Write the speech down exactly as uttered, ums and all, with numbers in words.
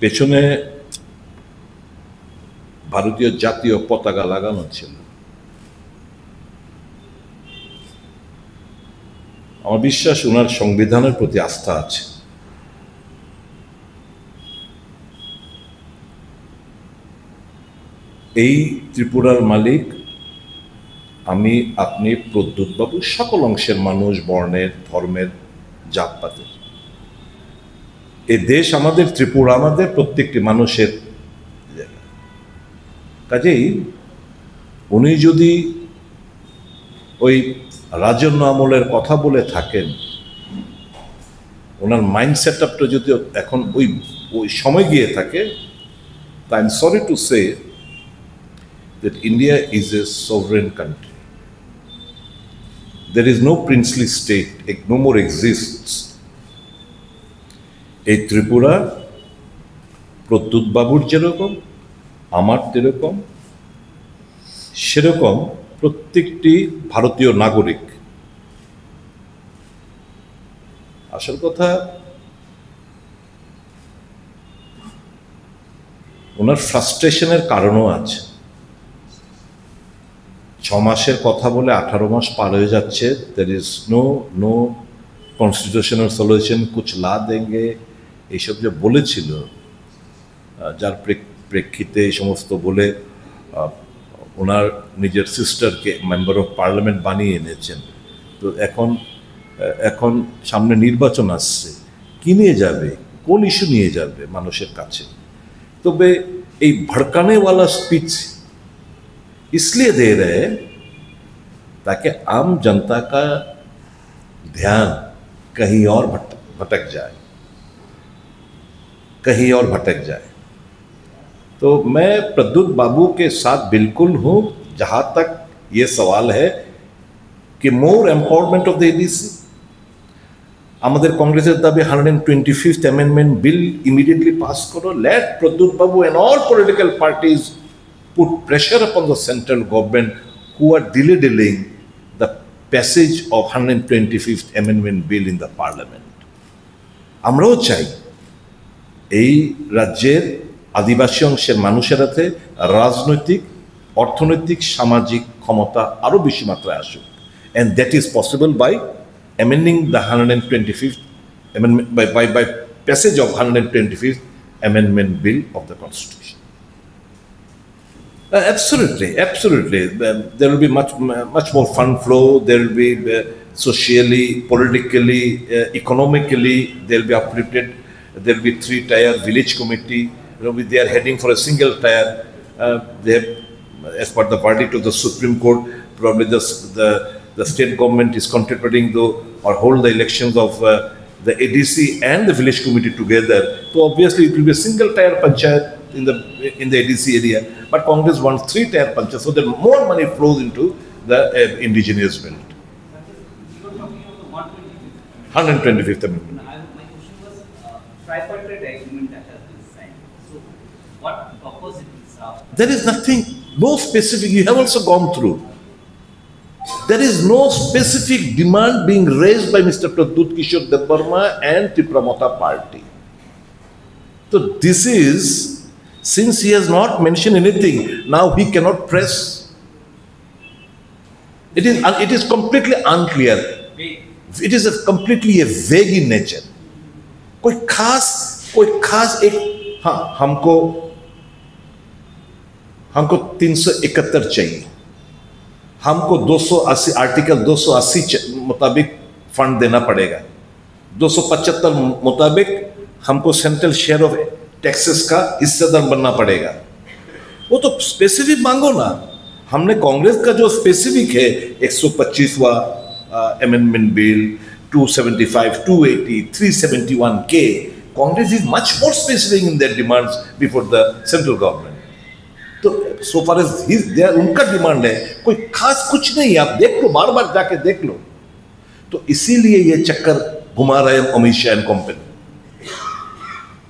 পেছনে ভারতীয় জাতীয় পতাকা লাগানো ছিল। আমার বিশ্বাস ওনার সংবিধানের প্রতি আস্থা আছে। এই ত্রিপুরার মালিক আমি, আপনি, প্রদ্যুৎ বাবু, সকল অংশের মানুষ, বর্ণের, ধর্মের, জাতপাতের। এ দেশ আমাদের, ত্রিপুরা আমাদের, প্রত্যেকটি মানুষের জায়গা। কাজেই উনি যদি ওই রাজন্য আমলের কথা বলে থাকেন, ওনার মাইন্ড সেট আপটা যদি এখন ওই, ওই সময় গিয়ে থাকে, তা I'm sorry to say that India is a sovereign country. There is no princely state, it no more exists. এই ত্রিপুরা প্রদ্যুৎ বাবুর যেরকম, আমার যেরকম, সেরকম প্রত্যেকটি ভারতীয় নাগরিক। আসল কথা, ওনার ফ্রাস্ট্রেশনের কারণও আছে। ছ মাসের কথা বলে আঠারো মাস পার হয়ে যাচ্ছে। There is no, no constitutional solution, कुछ ला देंगे, এইসব যে বলেছিল, আহ, যার প্রেক-, প্রেক্ষিতে এই সমস্ত বলে, আহ, ওনার নিজের সিস্টারকে মেম্বার অফ পার্লামেন্ট বানিয়ে এনেছেন। তো এখন, আহ, এখন সামনে নির্বাচন আসছে, কি নিয়ে যাবে, কোন ইস্যু নিয়ে যাবে মানুষের কাছে? তবে এই ভড়কানে ওয়ালা স্পিচ इसलिए दे रहे हैं ताकि आम जनता का ध्यान कहीं और भट-, भटक जाए, कहीं और भटक जाए। तो मैं प्रद्युत बाबू के साथ बिल्कुल हूँ, जहाँ तक ये सवाल है कि more empowerment of the A D C, আমাদের কংগ্রেসের দাবি, hundred twenty-fifth amendment bill immediately pass করো। Let Pradyut Babu and all political parties put pressure upon the central government who are dilly-dallying the passage of hundred twenty-fifth amendment bill in the parliament. আমরাও চাই এই রাজ্যের আদিবাসী অংশের মানুষের হাতে রাজনৈতিক, অর্থনৈতিক, সামাজিক ক্ষমতা আরও বেশি মাত্রায় আসুক। And that is possible by amending the hundred twenty-fifth amendment, by, by, by passage of hundred twenty-fifth Amendment Bill of the Constitution. Uh, absolutely, absolutely. Um, there will be much, much more fund flow. There will be, uh, socially, politically, uh, economically, they'll be uplifted. There will be three-tier village committee. You know, they are heading for a single tier. Uh, they have, as per the verdict of the Supreme Court, probably the, the, the state government is contemplating to or hold the elections of, uh, the A D C and the village committee together. So obviously it will be a single tier panchayat in the, in the A D C area. But Congress wants three tier panchayat, so that more money flows into the, uh, indigenous belt. Hundred twenty-fifth Amendment. Tripartite agreement that has been signed. So, what purpose it will serve? There is nothing, no specific. You have also gone through. There is no specific demand being raised by Mister Pradyut Kishore Debbarma and Tipra Motha Party. So this is, since he has not mentioned anything, now he cannot press. It is, it is completely unclear. It is a completely a vague in nature. कोई खास, कोई खास एक, हाँ, हमको, हमको तीन सौ इकहत्तर चाहिए, हमको दो सौ अस्सी, आर्टिकल दो सौ अस्सी च-, मुताबिक फंड देना पड़ेगा, दो सौ पचहत्तर मुताबिक हमको सेंट्रल शेयर ऑफ टैक्सेस का हिस्सेदार बनना पड़ेगा। वो तो स्पेसिफिक मांगो ना। हमने कांग्रेस का जो स्पेसिफिक है, एक सौ पच्चीसवाँ amendment bill, two seventy five, two eighty, three seventy one के, Congress is much more specific in their demands before the central government. तो so far as his, their, उनका डिमांड है, कोई खास कुछ नहीं है। आप देख लो, बार बार जाके देख लो। तो इसीलिए ये चक्कर घुमा रहे हैं अमित शाह एंड कंपनी।